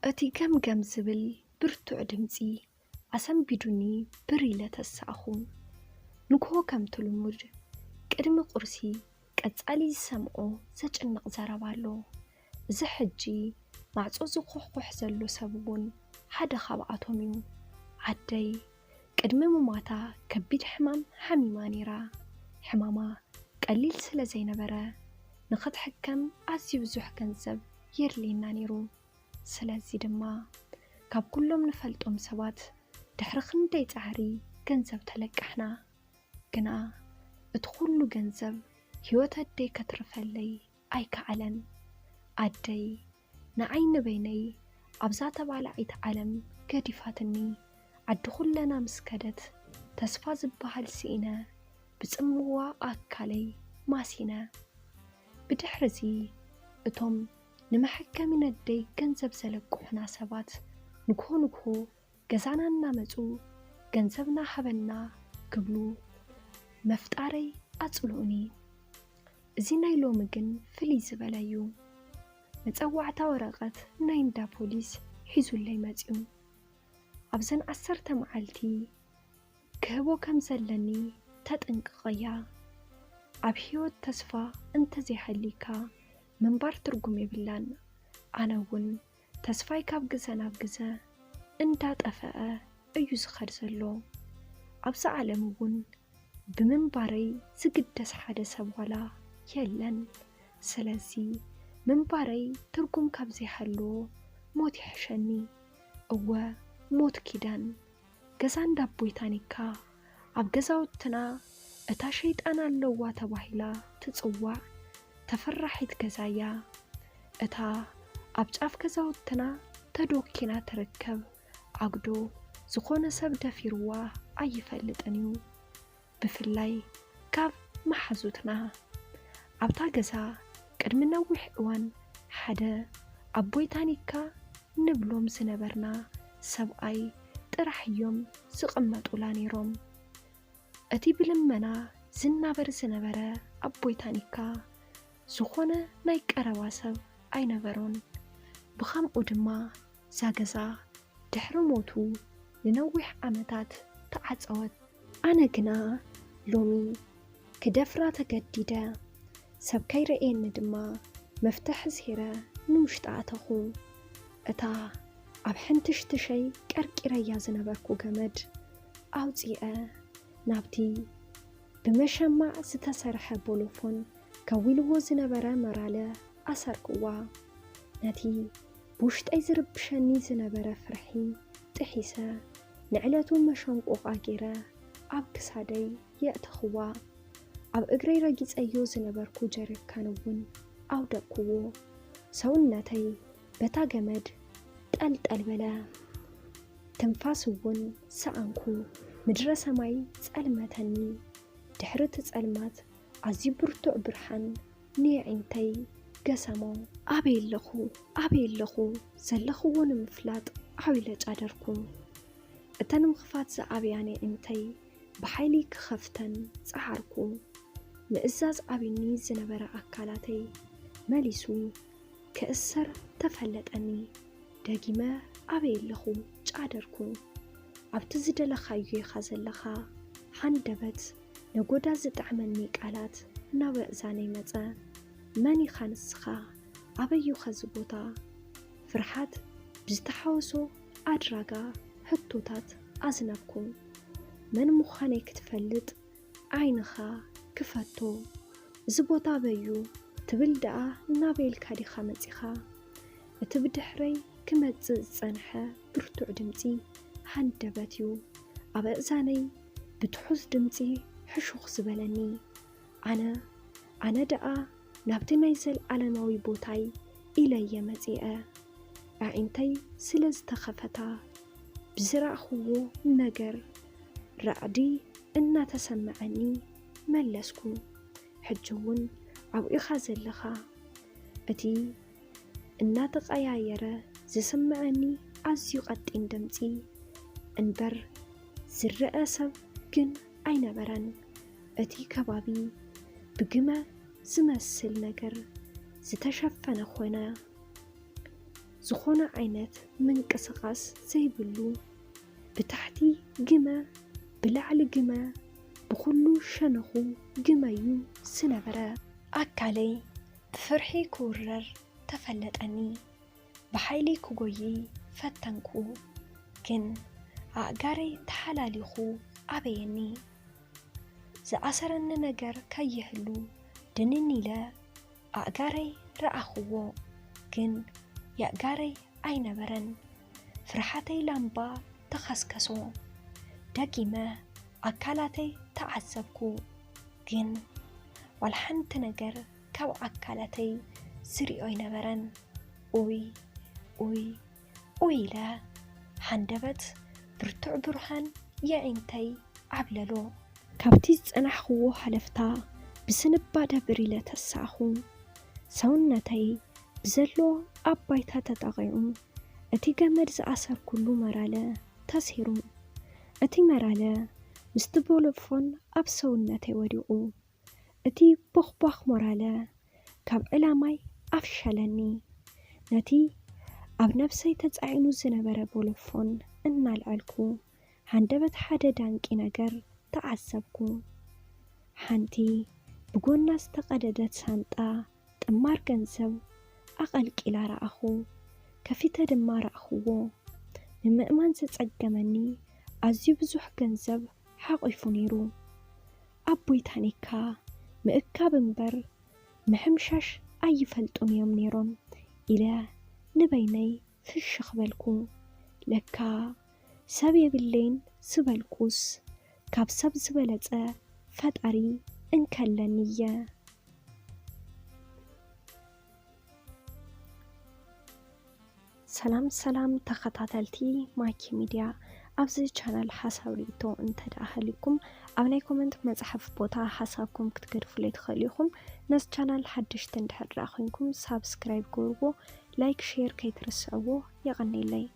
እቲ ገምገም ዝብል ብርቱዕ ድምጺ ኣሰንቢዱኒ ብር ኢለ ተሳእኹ። ንግሆ ከምቲ ልሙድ ቅድሚ ቁርሲ ቀጻሊ ዝሰምዖ ዘጨንቕ ዘረባ ኣሎ። እዚ ሕጂ ማዕጾ ዝኹሕኩሕ ዘሎ ሰብ እውን ሓደ ካብኣቶም እዩ። ኣደይ ቅድሚ ምሟታ ከቢድ ሕማም ሓሚማ ነይራ። ሕማማ ቀሊል ስለ ዘይነበረ ንኽትሕከም ኣዝዩ ብዙሕ ገንዘብ የድልየና ነይሩ። ስለዚ ድማ ካብ ኩሎም ንፈልጦም ሰባት ድሕሪ ክንደይ ጻዕሪ ገንዘብ ተለቃሕና። ግና እቲ ኩሉ ገንዘብ ህይወት ኣደይ ከትርፈለይ ኣይከኣለን። ኣደይ ንዓይ ንበይነይ ኣብዛ ተባላዒት ዓለም ገዲፋትኒ ዓዲ ኩለና ምስ ከደት፣ ተስፋ ዝበሃል ስኢነ ብጽምዋ ኣካለይ ማሲነ። ብድሕርዚ እቶም ንመሐከሚ ነደይ ገንዘብ ዘለቅሑና ሰባት ንግሆ ንግሆ ገዛና እናመጹ ገንዘብና ሃበና ክብሉ መፍጣረይ ኣጽልኡኒ። እዚ ናይ ሎሚ ግን ፍልይ ዝበለ እዩ። መጸዋዕታ ወረቐት ናይ እንዳ ፖሊስ ሒዙለይ መጺኡ። ኣብዘን ዓሰርተ መዓልቲ ክህቦ ከም ዘለኒ ተጠንቅቐያ። ኣብ ህይወት ተስፋ እንተዘይሃልይካ ምንባር ትርጉም የብላን። ኣነ እውን ተስፋይ ካብ ግዘ ናብ ግዘ እንዳጠፈአ እዩ ዝኸድ ዘሎ። ኣብዛ ዓለም እውን ብምንባረይ ዝግደስ ሓደ ሰብ ዋላ የለን። ስለዚ ምንባረይ ትርጉም ካብ ዘይሃልዎ ሞት ይሕሸኒ። እወ ሞት ኪዳን። ገዛ እንዳ ኣቦይ ታኒካ ኣብ ገዛውትና እታ ሸይጣን ኣለዋ ተባሂላ ትጽዋዕ ተፈራሒት ገዛ እያ። እታ ኣብ ጫፍ ገዛውትና ተዶኪና ትርከብ ኣጉዶ ዝኾነ ሰብ ደፊርዋ ኣይፈልጥን እዩ። ብፍላይ ካብ መሓዙትና። ኣብታ ገዛ ቅድሚ ነዊሕ እዋን ሓደ ኣቦይ ታኒካ ንብሎም ዝነበርና ሰብኣይ ጥራሕ እዮም ዝቕመጡላ ነይሮም። እቲ ብልመና ዝናበር ዝነበረ ኣቦይ ታኒካ ዝኾነ ናይ ቀረባ ሰብ ኣይነበሮን። ብኸምኡ ድማ እዛ ገዛ ድሕሪ ሞቱ ንነዊሕ ዓመታት ተዓጸወት። ኣነ ግና ሎሚ ክደፍራ ተገዲደ። ሰብ ከይረእየኒ ድማ መፍትሕ ሴረ ንውሽጢ ኣተኹ። እታ ኣብ ሕንትሽትሸይ ቀርቂረያ ዝነበርኩ ገመድ ኣውጺኤ ናብቲ ብመሸማዕ ዝተሰርሐ ቦሎፎን ከዊልዎ ዝነበረ መራለ ኣሰርክዋ። ነቲ ብውሽጠይ ዝርብሸኒ ዝነበረ ፍርሒ ጥሒሰ፣ ንዕለቱ መሸንቆቓ ገይረ ኣብ ክሳደይ የእተኽዋ። ኣብ እግረይ ረጊጸዮ ዝነበርኩ ጀሪካን እውን ኣውደቅክዎ። ሰውነተይ በታ ገመድ ጠልጠል በለ። ትንፋስ እውን ሰኣንኩ። ምድረ ሰማይ ጸልመተኒ። ድሕሪ እቲ ጸልማት ኣዝዩ ብርቱዕ ብርሃን ንየዒንተይ ገሰሞ። ኣበይ ኣለኹ? ኣበይ ኣለኹ? ዘለኽዎ ንምፍላጥ ዓው ኢለ ጫደርኩ። እተን ምኽፋት ዝኣብያን የዒንተይ ብሓይሊ ክኸፍተን ጸዓርኩ። ምእዛዝ ኣቢኒ ዝነበረ ኣካላተይ መሊሱ ክእሰር ተፈለጠኒ። ደጊመ ኣበይ ኣለኹ? ጫደርኩ። ኣብቲ ዝደለኻዮ ኢኻ ዘለኻ። ሃንደበት ነጎዳ ዝጥዕመኒ ቃላት ናብ ኣእዛነይ መጸ። መን ኢኻ ንስኻ? ኣበይ እዩ ኸዚ ቦታ? ፍርሓት ብዝተሓወሶ ኣድራጋ ሕቶታት ኣዝነብኩ። መን ምዃነይ ክትፈልጥ ዓይንኻ ክፈቶ። እዚ ቦታ ኣበይ እዩ ትብል ደኣ ናበይ ኢልካ ዲኻ መጺኻ? እቲ ብድሕረይ ክመጽእ ዝጸንሐ ብርቱዕ ድምጺ ሃንደበት እዩ ኣብ ኣእዛነይ ብትሑት ድምጺ ሕሹኽ ዝበለኒ። ኣነ፣ ኣነ ደኣ ናብቲ ናይ ዘልኣለማዊ ቦታይ ኢለ እየ መጺአ። ኣዒንተይ ስለ ዝተኸፈታ፣ ብዝረኣኽዎ ነገር ራዕዲ እናተሰምዐኒ መለስኩ። ሕጂ እውን ኣብኡ ኢኻ ዘለኻ። እቲ እናተቐያየረ ዝስምዐኒ ኣዝዩ ቀጢን ድምጺ እምበር ዝረኣ ሰብ ግን ኣይነበረን። እቲ ከባቢ ብግመ ዝመስል ነገር ዝተሸፈነ ኾነ። ዝኾነ ዓይነት ምንቅስቓስ ዘይብሉ፣ ብታሕቲ ግመ፣ ብላዕሊ ግመ፣ ብኹሉ ሸነኹ ግመ እዩ ዝነበረ። ኣካለይ ብፍርሒ ክውረር ተፈለጠኒ። ብሓይሊ ክጎዪ ፈተንኩ፣ ግን ኣእጋረይ ተሓላሊኹ ኣበየኒ። ዝኣሰረኒ ነገር ከይህሉ ድንን ኢለ ኣእጋረይ ረኣኽዎ፣ ግን የእጋረይ ኣይነበረን። ፍርሓተይ ላምባ ተኸስከሶ። ደጊመ ኣካላተይ ተዓዘብኩ፣ ግን ዋላ ሓንቲ ነገር ካብ ኣካላተይ ዝሪኦ ኣይነበረን። ኡይ፣ ኡይ፣ ኡይ ኢለ፣ ሃንደበት ብርቱዕ ብርሃን የዒንተይ ዓብለሎ። ካብቲ ዝጸናሕክዎ ሃለፍታ ብስንባደ ብር ኢለ ተሳእኹ። ሰውነተይ ብዘሎ ኣብ ባይታ ተጠቒዑ፣ እቲ ገመድ ዝኣሰርኩሉ መራለ ተሲሩ። እቲ መራለ ምስቲ ቦሎፎን ኣብ ሰውነተይ ወዲቑ። እቲ ቦኽቧኽ ሞራለ ካብ ዕላማይ ኣፍሸለኒ። ነቲ ኣብ ነብሰይ ተጻዒኑ ዝነበረ ቦሎፎን እናልዐልኩ፣ ሃንደበት ሓደ ዳንቂ ነገር ተዓዘብኩ። ሓንቲ ብጎና ዝተቐደደት ሳንጣ ጥማር ገንዘብ ኣቐልቂላ ረኣኹ። ከፊተ ድማ ረኣኽዎ። ንምእማን ዘጸገመኒ ኣዝዩ ብዙሕ ገንዘብ ሓቑፉ ነይሩ። ኣቦይ ታኒካ ምእካብ እምበር ምሕምሻሽ ኣይፈልጡን እዮም ነይሮም ኢለ ንበይነይ ፍሽኽ በልኩ። ለካ ሰብ የብለይን ዝበልኩስ ካብ ሰብ ዝበለጸ ፈጣሪ እንከለኒ እየ። ሰላም ሰላም ተኸታተልቲ ማኪ ሚድያ፣ ኣብዚ ቻናል ሓሳብ ርእይቶ እንተ ደኣ ሃልዩኩም ኣብ ናይ ኮመንት መጽሓፍ ቦታ ሓሳብኩም ክትገድፉለይ ትኽእሉ ኢኹም። ነዚ ቻናል ሓደሽቲ እንድሕር ደኣ ኮይንኩም ሳብስክራይብ ግበርዎ፣ ላይክ ሼር ከይትርስዕዎ። የቐንየለይ።